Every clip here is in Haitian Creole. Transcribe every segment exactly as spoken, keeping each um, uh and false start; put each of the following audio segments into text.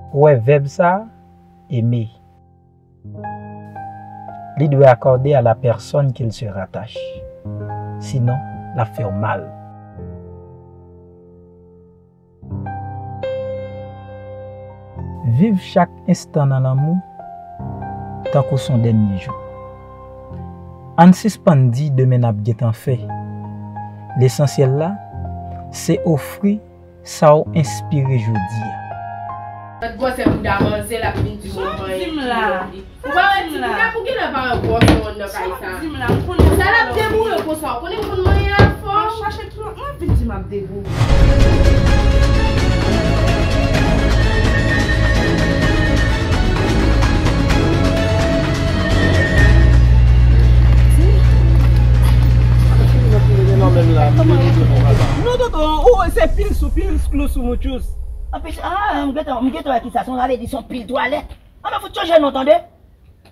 Ou wè vèb sa a, aimer. Li dwe akòde a la pèsòn ke l se ratache. Sinon, l ap fè w mal. Viv chak enstan nan lanmou tankou s on dènye jou. Ann sispann di demen n ap gentan fè. Lesansyèl la, se ofri sa w enspire jodi a. Lòt gwosè bouda manzè l ap vin di mwen manyen kilo li. Ou pa wè ti bouda pou genlè pa yon gwòs moun nan kay sa. Sa l ap deboure konsa, ou konnen m konn manyen afò. Chache kilòt mwen vin di m ap deboure. Non, tonton, ou se pil sou pil klou sou mouchous. Anpil, ah, m gentan, m gentan wè ki sa, se yon, sa vle di se yon pil twalèt. Anben, fout chanje non, tande?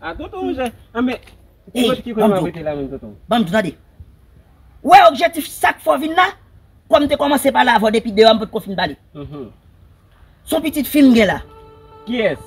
A, tonton, jan, anben, ki kote, ki kote m ap rete la menm, tonton? Ban m di w, tande. Ou wè objektif sa k fè w vin la? Kòm m te kòmanse pale avè w depi deyò, m potko fin pale. Mhm. Se yon pitit fi m gen la. Kiyès?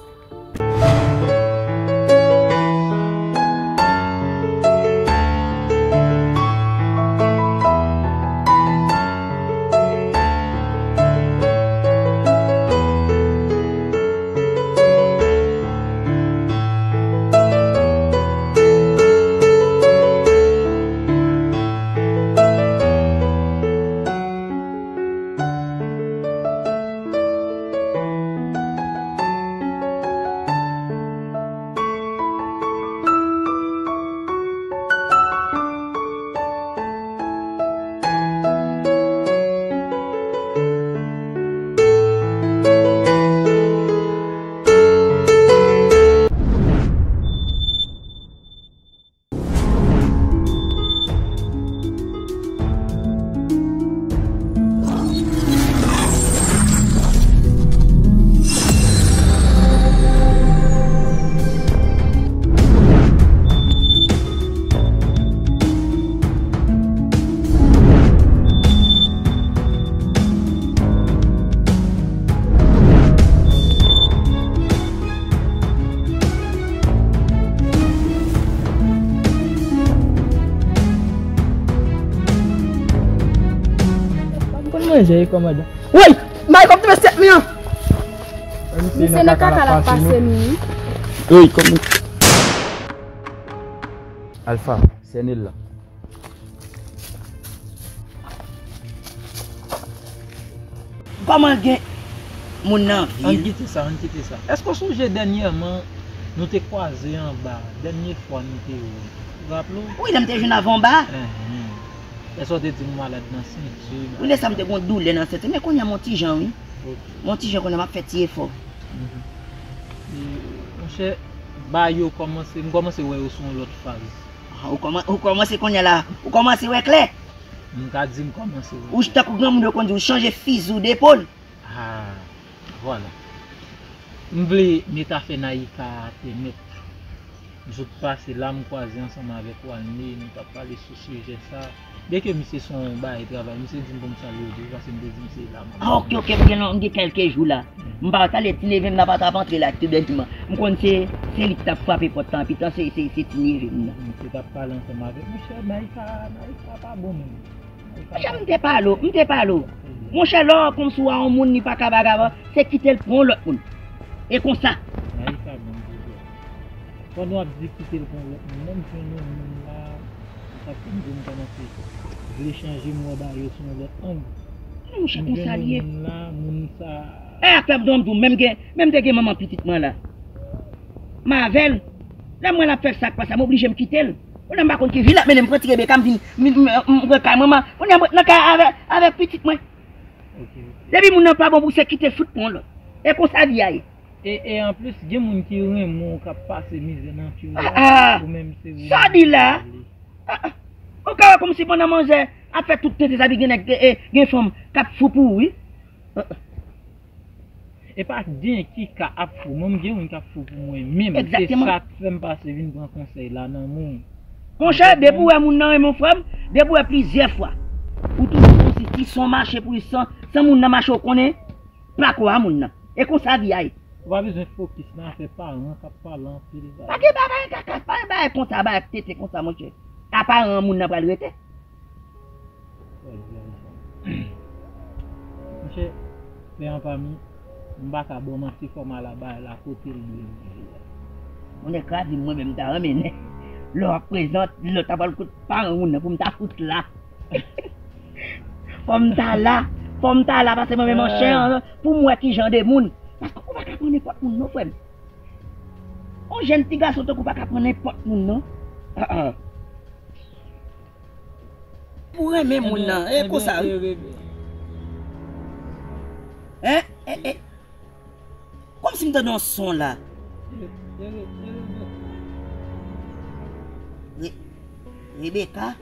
M konn manje wi, kòmandan. Woy! May kòm te mèt sèt mi an! Misye nan kaka l ap pase nou wi. Woy, kòm. Alpha, sène l la. Kòman gen moun nan vil? Ann kite sa, ann kite sa. Èske w sonje dènyèman nou te kwaze anba, dènye fwa nou te wè? Ou raple w? Wi, lè m te jwenn avè w anba. Enhen. Èske w te di m malad nan senti? Wi, lè sa m te gen yon doulè nan senti, men kounye a m on ti jan, wi. Ok. M on ti jan kounye a m ap fè ti efò. Mhm. E, monchè, bagay yo kòmanse, m kòmanse wè yo sou yon lòt faz. Ah, ou kòman-, ou kòmanse kounye a la, ou kòmanse wè klè. M ka di m kòmanse wè klè. Ou tankou granmoun yo konn di, ou chanje fizi w depòl. Ah, vwala. M vle met afè Naïka atè nèt. Jou k pase la, m kwaze ansanm avèk Wanley, nou t ap pale sou sijè sa. Byenke misye se yon bagay travay, misye di m pou m salye w tou, paske m te di m se la m ap. Ah, ok, ok, m gen, m gen kèlke jou la. M pa t ale ti neve m nan pa t ap antre la aktyèlman. M konn se, se li ki t ap frape pòt lan, anpi tan se, se, se ti neve m nan. Misye t ap pale ansanm avèk, monchè, Naïka, Naïka pa bon moun. Monchè, m te pale w, m te pale w. Monchè, lè w kòmsi w a yon moun li pa ka vagabon, se kite l pran yon lòt moun. E konsa. Naïka bon pou zòt. Pandan w ap di kite l pran lòt moun nan, m jwenn yon moun la, sa k fè m di m kòmanse vle chanje m wè bagay yo sou yon lòt ang. Monchè, konsa l ye. M jwenn yon moun la, moun sa. E afè m di w, menm gen, menm te gen manman pitit mwen la. M avè l. Lè m wè l ap fè sa k pa sa, m oblije m kite l. Kounye a m pa konn ki vi l ap mennen m, pran ti Rebeka m vin, m, m, m, m pran kay manman. Kounye a m ret nan kay avè, avèk pitit mwen. Ok, ok. Depi moun nan pa bon pou se kite fout pran lòt. E konsa vi a ye. E, e anplis, gen moun ki renmen w k ap pase mizè nan kè w la, ah, ah, ou menm se ou menm ki pale. Sa w di la? Ah, ah. Ou ka wè kòmsi pandan manzè ap fè tout tenten sa, epi gen nèg, e, e, gen fanm k ap fou pou ou, wi. Ah, ah. E pa gen ki ka ap fou. Mwen, m gen youn k ap fou pou mwen menm. Egzakteman. Se sa k fè m pase vin pran konsèy la nan men w. Monchè, depi w wè moun nan renmen w, frè m, depi w wè plizyè fwa, ou toujou kòmsi ti son mache pou li san, san moun nan mache, ou konnen, pa kwa a moun nan. E konsa vi a ye. Ou pa bezwen fokis nan afè paran k ap pale anpil. Pa gen bagay kaka, pa gen bagay konsa, bagay tete konsa, monchè. A paran an moun nan pral rete. Monchè, pè an pa mi, m pa ka ba w manti, fò m al a bagay la kote l dwe rive a. Mwen nèg kraze m, mwen menm m ta renmen nèg. Lè w ap prezante, lè w ta pral kote paran moun nan pou m ta fout la. Fò m ta la, fò m ta la, paske mwen menm an chè an, pou m wè ki jan de moun. Paske ou pa ka pran nenpòt moun non, frè m. On jèn ti gason tankou w pa ka pran nenpòt moun non. Ah, ah. Ou renmen moun nan, e konsa wi. Hein? E, e. Kòmsi m tande yon son la. Re-, Rebecca?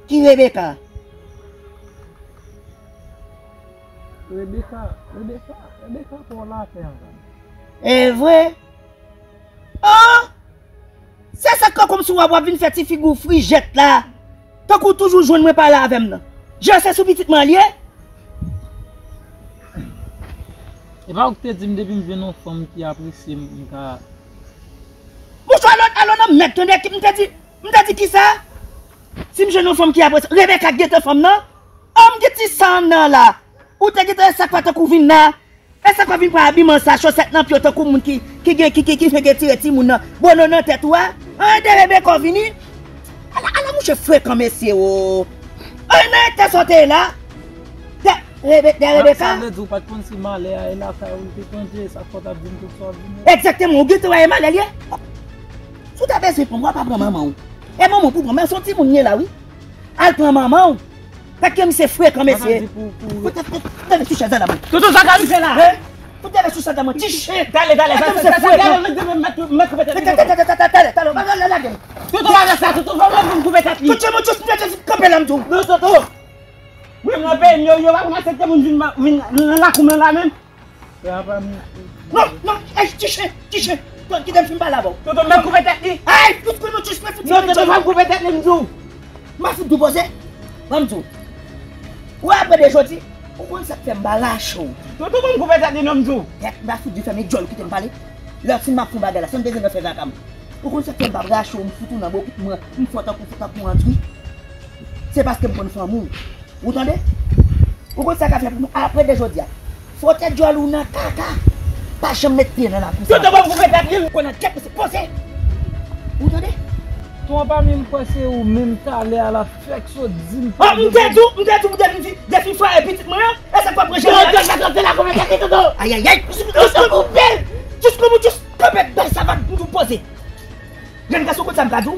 Ki Rebecca? Rebecca, Rebecca, Rebecca pa w la fè ansanm. E vre? Oh! Se sa k kòmsi w ap, w ap vin fè ti figi w frijèt la. Tankou w toujou jwenn mwen pale avè m nan. Jan se sou pitit mwen li ye? E pa ou ki te di m depi m jwenn yon fanm ki apresye m, m ka. Mouchwa alò, alò nan mèd tande ki m te di, m te di kisa? Si m jwenn yon fanm ki apresye, Rebecca k gentan fanm nan? Oh, m gen ti san nan la. Ou te gentan e sa k pa tankou vin la. E sa k pa vin pran abiman sa, chosèt nan pye w tankou moun ki, ki gen, ki, ki, ki fenk retire timoun nan bono nan tèt ou a? An, de Rebecca w vini. Ala, ala mouche frekan mesye o. An, nan eta sa w te ye la. De Rebe-, de Rebecca. Sa vle di ou pa t konn si malè a e lakay ou l te plante, sa k fè w t ap vin tout sa w ap vin yo? Egzakteman, ou gentan wè e malè l ye. Si w ta bezwen pran m, w a pa pran manman w. E manman w pou pran, men se yon timoun li ye la wi. Al pran manman w. Paske misye frekan mesye. Fout, fout, fout, fout ti chèz la la mwen. Toutou sa ka rive la. Hein? Fout ti chèz la mwen. Ti chen. Talè, talè, talè, talè, talè, talè, talè, talè, talè, talè, lage m. Toutou pa fè sa, toutou fè mwen pou m koupe tèt li. Toutou mwen jis mwen jis kanpe la m di w. Non, toutou. Mwen mwen peyi m yo, yo pa konn aksepte moun vin, vin nan lakou mwen la menm. Non, non, ey, ti chen, ti chen. Kite m fin pale avè w. Toto, m ap koupe tèt li. Ey, tout konnen w ti chen, fout. Non, Toto, m ap koupe tèt li, m di w. M ap fout di w poze. Ban m di w. Ou apre de jodi, ou konn sa k fè m pa rache w. Toto, ban m koupe tèt li, non, m di w. Gèt, m ap fout di w fèmen djòl, kite m pale. Lè si m ap fè yon bagay la, sa m bezwen nan fè vaka m. Ou konn sa k fè m pa rache w, m fout ou nan bokit mwen, m fè w tankou, tankou andwi. Se paske m konn fanmi w. Ou tande? Ou konn sa k ap fè pou nou apre de jodi a. Fwote djòl ou nan kaka. Pa janm met pye nan lakou sa. Toto, ban m koupe tèt li. Ou konn nan tèt misye poze. Ou tande? Tonton Pami, m kwè se ou menm talè a l ap fèk sot di m. Oh, m te di w, m te di w pou depi, depi frè pitit mwen an, e sa k pa pran jan. Toto, sa soti la koupe tèt li, Toto. Ayayay. Toto, koupe l. Jis koupe, jis koupe bèl savat pou nou poze. Jèn gason, konn sa m ka di w?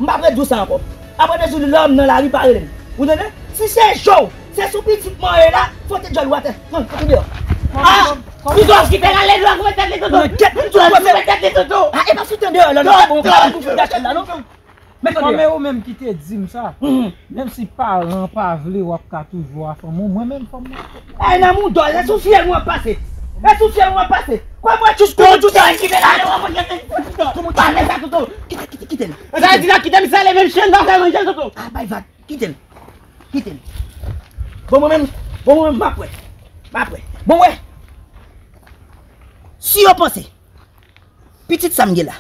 M p ap redi w sa ankò. Apre de jou, lè w nan lari, pa rele m. Ou tande? Si se je w, se sou pitit mwen w ye la, fwote djòl ou atè. Non, fwote deyò. Ah! Toto, kite l ale, nou ap koupe tèt li, Toto. Koupe tèt li, Toto. Ah, e pa sou tande, lè nou bon, pa pou fout Rachel la, non? Men tande. Fanm e ou menm ki te di m sa. Menm si paran pa vle, w ap ka toujou a fanm ou. Mwen menm fanm mwen. Ay, nan mouda, e sou fyèl mwen ap pase. E sou fyèl mwen ap pase. Kwa mwen jis kou jis. Toto, kite l ale, w ap kite l. Toto, pa fè sa, Toto. Kite, kite, kite l. Sa di la, kite misye ale, menm chen pa fè manje, Toto. Ah, bay vag. Kite l. Kite l. Bon, mwen menm, bon, mwen menm, m ap wè. M ap wè. Bon, wè. Si yo panse, pitit sa m gen la,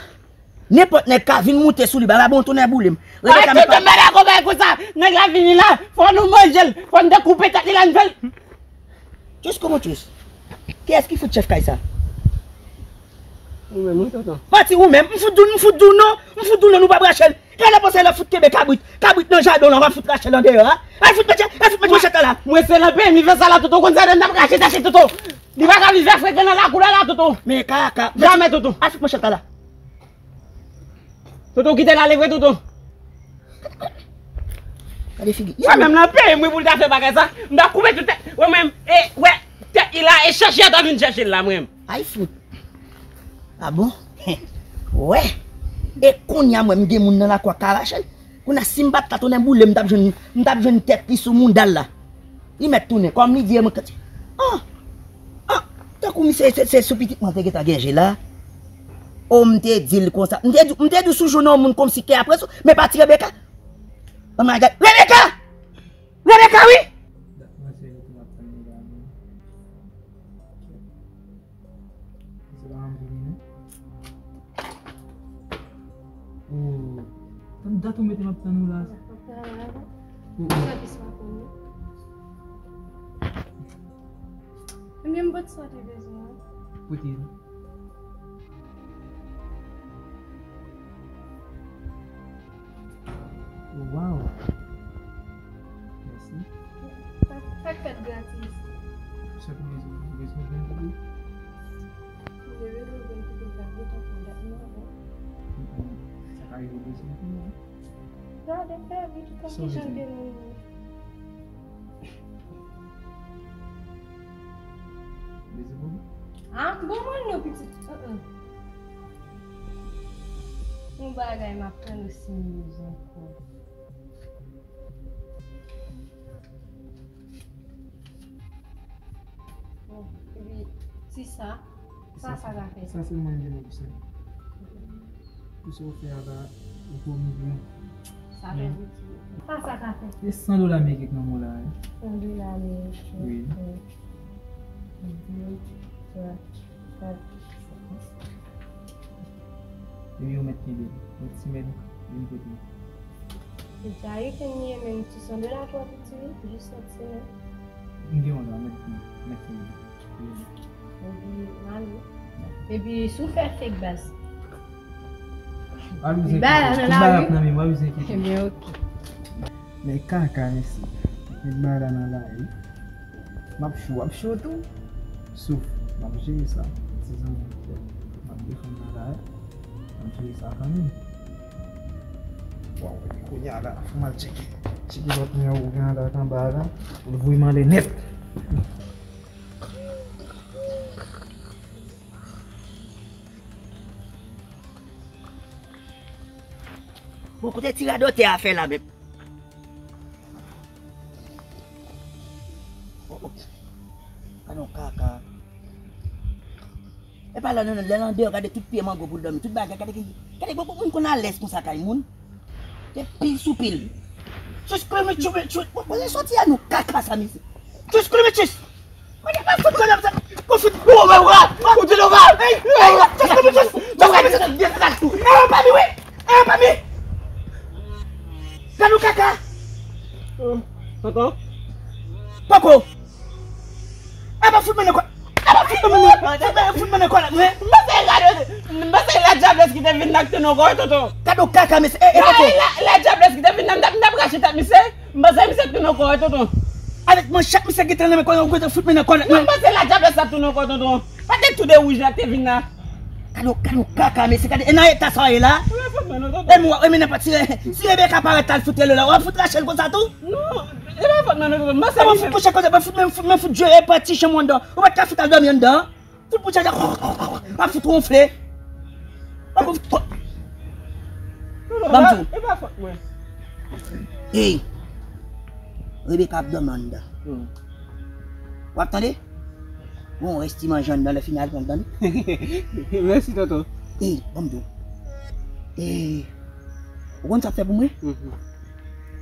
nenpòt nèg ka vin moute sou li, bagay bon tounen boule m. Rebecca, m pa. Toto, m pa dakò bay konsa. Nèg la vini la, fò nou manje l, fò n dekoupe tèt li la, n fè l. Tchuis kòman tchuis? Kiyès ki fout chèf kay sa? Ou menm, wi, tonton. Pati ou menm, m fout di w, m fout di w non, m fout di w non, nou p ap rache l. Talè panse lè fout kenbe kabrit, kabrit nan jaden w la, w ap fout rache l andeyò a. Al fout manje, al fout manje manchèt la la. Mwen se nan peyi m li fè sa la, Toto, konn sa n ap rache tèt li, Toto. Li pa ka viv frekan nan lakou la la, Toto. Men kaka. Jamè, Toto. Al fout manchèt la la. Toto, kite l ale vre, Toto. Gade figi. Sa menm nan peyi m wi pou l ta fè bagay sa. M ta koupe tout tèt. Wè menm, e, wè, tèt li la, e chèche a ta vin chèche l la, mwen menm. Ay fout. Ah bon? Wè. E kounye a mwen, m gen moun nan lakou a ka rache l. Kounye a, si m pa t la, tounen boule, m t ap jwenn, m t ap jwenn tèt li sou mouda l la. Li mèt tounen, kòm li di e mwen kati. Ah! Ah! Tankou misye se, se sou pitit mwen te gentan gen je la. O, m te di l konsa. M te di, m te di w sou jounen yon moun kòmsi kè apre sou, men pati Rebecca. Manman gad. Rebecca! Rebecca, wi! Dat mwen se yo ki m ap tann li la, non. Sa tou mete m ap tann ou la. Ou, ou. Sèvis m ap tann ou. Ebyen, m pote sa w te bezwen an. Pote l. Waw. Mèsi. Sa, sa k fèt gratis. Sa k bezwen, bezwen vin pou ou? Mwen bezwen vin pou ou, sa vin pou ou, dat mwen. Mm, mm. Sa ka rive bezwen pou mwen. Gade, fè vit, fè ki jan de moun. Beze pou mwen? Ah, bon moun non, pitit. Uh-uh. Yon bagay m ap tann ou seryoz ankò. Bon, epi, ti sa, sa, sa ka fè? Sa se mwen ki gen pou sa. Pou sa w fè a la, ou pwomi byen. Sa fè piti. Sa, sa ka fè? Se san dola ameriken nan mwen la, wi. San dola ameriken. Wi. Wi. Wi. Wi. Epi yo mèt kenbe l. Yon ti mèt vin kote m. Deja wi, kounye menm ti san dola twò piti, wi, jis yon ti mèt. M gen yon la, mèt vin, mèt vin. Epi, m ale. Epi, si w fè fake baz. Ba, nan la ri. Ebyen, oke. Men kaka, mesye. Met bagay la nan lari. M ap cho, w ap cho tou. Souf, m ap jere sa. Ti zanmi, m ap defann nan lari. M ap jere sa kanmenm. Waw, kounye a la, fò m al tcheke. Tcheke lòt men ou gen anba la. Ou voye m ale nèt. Bon, kote ti radotè a fè la menm? Oh, oh. Gade yon kaka. Epa la, non, non, lè l andeyò, gade tout pye mango pou l dòmi, tout bagay, gade ki, gade, bon, bon, moun konn alèz konsa kay moun. Gen pil sou pil. Just scream it, chou, chou. Bon, bon, soti a nou kaka sa, mesye. Just scream it, just. Mwen pa fout konn ap sa. Ou fout. Ou wè, ou wè. Ou di nou wè. Hey, hey, just scream it, just. Just scream it, just. Gen sa tou. E pa mi, wi. E pa mi. Gade nou kaka. Tonton. Poko. Aba fout mwen nan kò. Aba fout mwen nan kò. Fout mwen nan kò la, mwen. M panse la, m panse la dyablès ki te vin nan ki te nan kò, tonton. Gade w kaka, mesye. E, e, tonton. La, la dyablès ki te vin nan, m t ap, m t ap rache tèt misye. M panse misye ki te nan kò, tonton. Avèk manchèt misye gentan nan men kò, ou gentan fout mwen nan kò la, mwen. Non, m panse la dyablès la tou nan kò, tonton. Pa te tou de wouj la te vin la. Gade w, gade w kaka, mesye, gade, e nan eta sa w ye la? E mwen, e men nan pa tire. Si Rebecca parèt la, l fout rele la, w ap fout rache l konsa tou? Non, e pa fòt mwen, non, tonton. Mwen se... Mwen fout kouche kote, mwen fout, mwen fout, mwen fout jwe, e pa ti chanm anndan. Ou pa t ka fout al dòmi anndan. Fout pou chaje. Ap fout wonfle. Ap fout... Ban m di w. E pa fòt mwen. Hey. Rebecca ap dòmi anndan. Hmm. W ap tande? Bon, rès ti manje anndan, lè fini al pran l, tande? Mèsi, tonton. Hey, ban m di w. Hey. Ou konn sa w ap fè pou mwen? Mhm.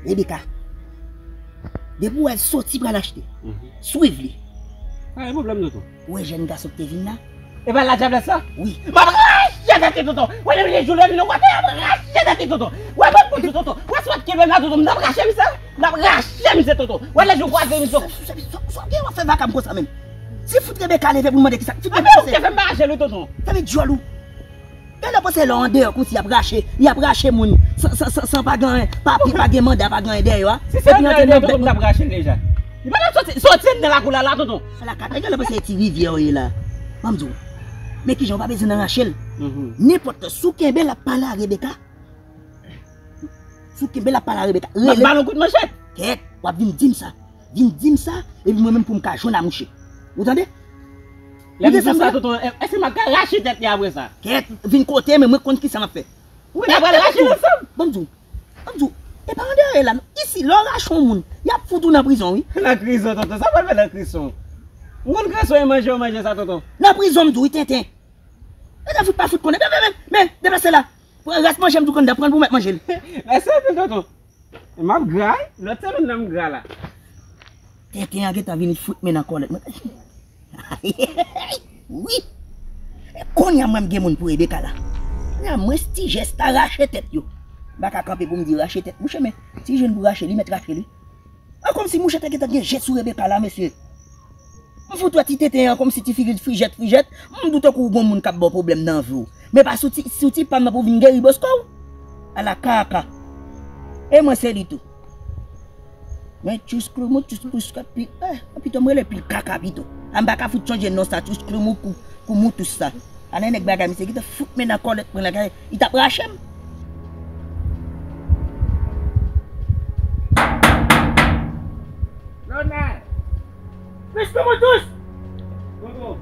Rebecca, depi w wè l soti pral achte, mhm, swiv li. Pa gen pwoblèm, tonton. Ou wè jèn gason ki te vin la? E pa la dyablès la? Wi. M ap rache tèt li, tonton. Wè, lè jou lè vin nan kote, m ap rache tèt li, tonton. Wè, mwen pou di, tonton. Wè, si w ap kenbe m la, tonton, m ap rache misye. M ap rache misye, tonton. Wè, lè jou kwaze misye. Sa w gen w ap fè vakabon konsa menm? Si fout Rebecca leve pou l mande kisa, fout Rebecca se... Anben ou te fè m pa rache l, wi, tonton. Sa vle djòl ou. Gen lè panse lè w andeyò konsi y ap rache, y ap rache moun san, san, san, san pa gen papye, pa gen manda, pa gen anyen dèyè w a. Si se andeyò, tonton, m t ap rache l deja. Li pa t ap soti, soti anndan lakou la, la, tonton. Ala kaka, gen lè panse e ti rivyè w ye la. Ban m di w. Men kijan w pa bezwen nan rache l. Mhm. Nenpòt lè, si w kenbe l ap pale a Rebecca. Si w kenbe l ap pale a Rebecca. Rele. Ba l yon kout manchèt. Kèt, w ap vin di m sa. Vin di m sa, epi mwen menm pou m ka jwenn a mouche. Ou tande? Lè m di w sa, tonton, èske m ap ka rache tèt li apre sa? Kèt, vin kote, men mwen konn kisa m ap fè. Wi, n ap pral rache l ansanm. Ban m di w, ban m di w, e pa andeyò la, non. Isi, lè w rache yon moun, y ap fout ou nan prizon, wi. Nan prizon, tonton, sa pral fè nan prizon? M konn krason e manje, w manje sa, tonton. Nan prizon, m di w, wi, tenten. E nan fout pa fout konnen. Men, men, men, men, deplase la. Pran rès manje m tou anndan, pran l pou w mèt manje l. Mèsi anpil, tonton. M ap gra, wi. Lòt semèn nan m gra la. Tenten an gentan vin fout men nan kòlèt mwen. Wi. E kounye a mwen m gen moun pou Rebecca la. Kounye a mwen Stijès ta rache tèt yo. M pa ka kanpe pou m di rache tèt mouche, men si jwenn pou rache, li mèt rache li. An kòmsi mouche te gentan gen je sou Rebecca la, mesye. M fout wè ti tenten an kòmsi ti figi l frijèt, frijèt. M di w tankou w gon moun k ap ba w pwoblèm nan vi w. Men pa sou ti, sou ti pa m nan pou w vin geri bòs kò w. Ala kaka. E mwen se li tou. Men tchous kloumout, tchous klouskòt, pi, eh, pito m rele pil kaka pito. A m pa ka fout chanje non sa, tchous kloumout kou, kou moutous sa. Ann nèg bagay misye gentan fout men nan kòlèt mwen la, li t ap rache m. Lonay! Tchous kloumoutous! Tonton!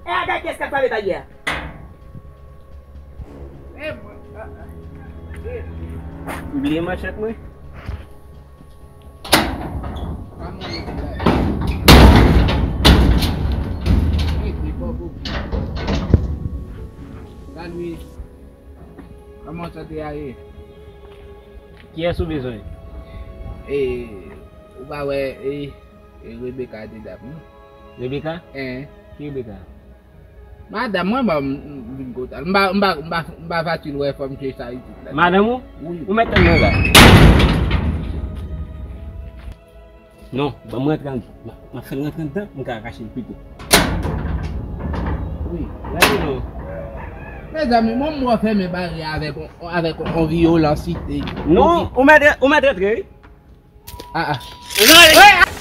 E a gade kiyès k ap frape baryè a? M bliye manchèt mwen. Salwi. Kòman sante a ye? Kiyès ou bezwen? E, ou pa wè, e, e Rebecca te dap nou. Rebecca? En. Ki Rebecca? Madanm mwen ban m vin kote l. M pa, m pa, m pa, m pa fasil wè fanm ke sa isit la. Madanm ou? Wi. Ou mèt tann mwen la. Non, ban m rantre anndan. M ap fè l rantre anndan, m ka kache l pito. Wi. Gade non. Mezanmi, mwen m wè fèmen baryè avèk on, avèk on vyolansite. Non, ou mèt, ou mèt rantre, wi. Ah, ah. Non,